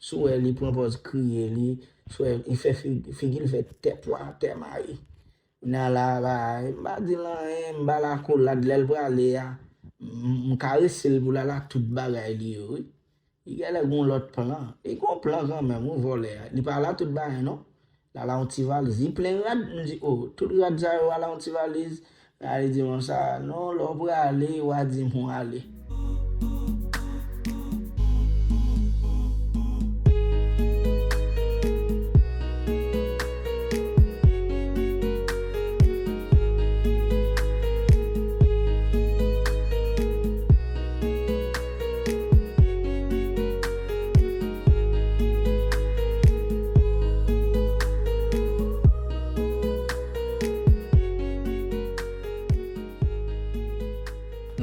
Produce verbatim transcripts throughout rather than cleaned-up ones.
Si w wè li pran pòz kriye, li, si w wè li fè fi- figi l fè tè pwa, tè mayi. Nan la, ba, m pa di l anyen, m ba l akolad lè l prale a. M, m karese l pou l al ak tout bagay li yo, wi. Li genlè gon lòt plan. Li gon plan kanmenm, wi, vòlè a. Li pa al ak tout bagay, non. L al ak yon ti valiz. Li plen rad, m di, o, tout rad sa yo al ak yon ti valiz. Nan li di m sa, non, lè w prale, w a di m ou ale.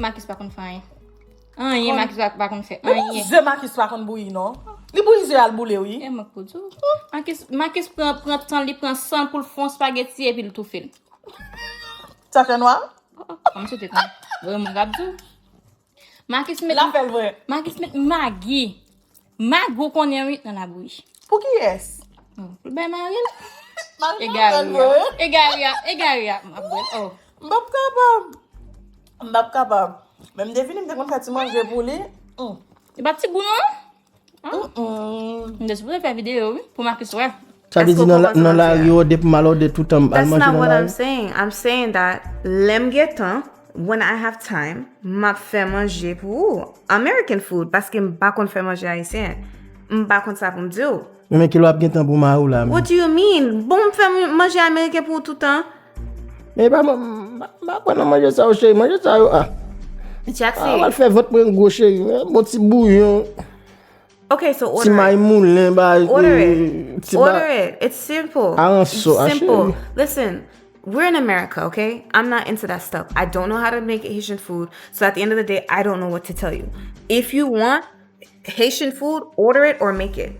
Makis pa konn fè anyen. Anyen, Makis pa, pa konn fè anyen. Bon, ze Makis pa konn bouyi, non. Li bouyi ze al boule, wi. E mwen k pou di w. Makis, Makis pran, pran tan li, pran san l pou l fè yon spageti epi l toufe l. Sa fè nwa? Oh, oh, kòm si w te konn. Vrèman, m ap di w. Makis met, L ap fè l vre. Makis met Magi. Magi w konnen, wi, nan labouyi. Pou kiyès? Oh, pou l bay mari l. Mari l Egare ap fè l a. Vre. Egare a, egare a. M ap bwè l. Oh. M p ap kapab. M p ap kapab. Men m te vini, m te konn fè ti manje pou li. Mm. E pa ti gou, non? Mm-mm. M te sipoze fè videyo, wi, pou Makis wè. Sa vle di nan la- nan lari yo, depi m al òdè toutan, m al That's manje not nan what lari. I'm saying. I'm saying that lè m gen tan, when I have time, m ap fè manje pou ou. American food, paske m pa konn fè manje ayisyen. M pa konn sa pou m di w. Men, men kilè w ap gen tan pou mari w la, men? What do you mean? Bon, m fè m- manje ameriken pou ou toutan. Men e pa mwen, m pa- m pa kwè nan manje sa yo, cheri. Manje sa yo, ah. Jackson. Ah, w al fè vant mwen gwo, cheri. Bon ti bouyon. Okay, so order it. Ti may moulen, ba, order it. Order it. It's simple. Aranso, ah, simple. Listen, we're in America, okay? I'm not into that stuff. I don't know how to make Haitian food. So at the end of the day, I don't know what to tell you. If you want Haitian food, order it or make it.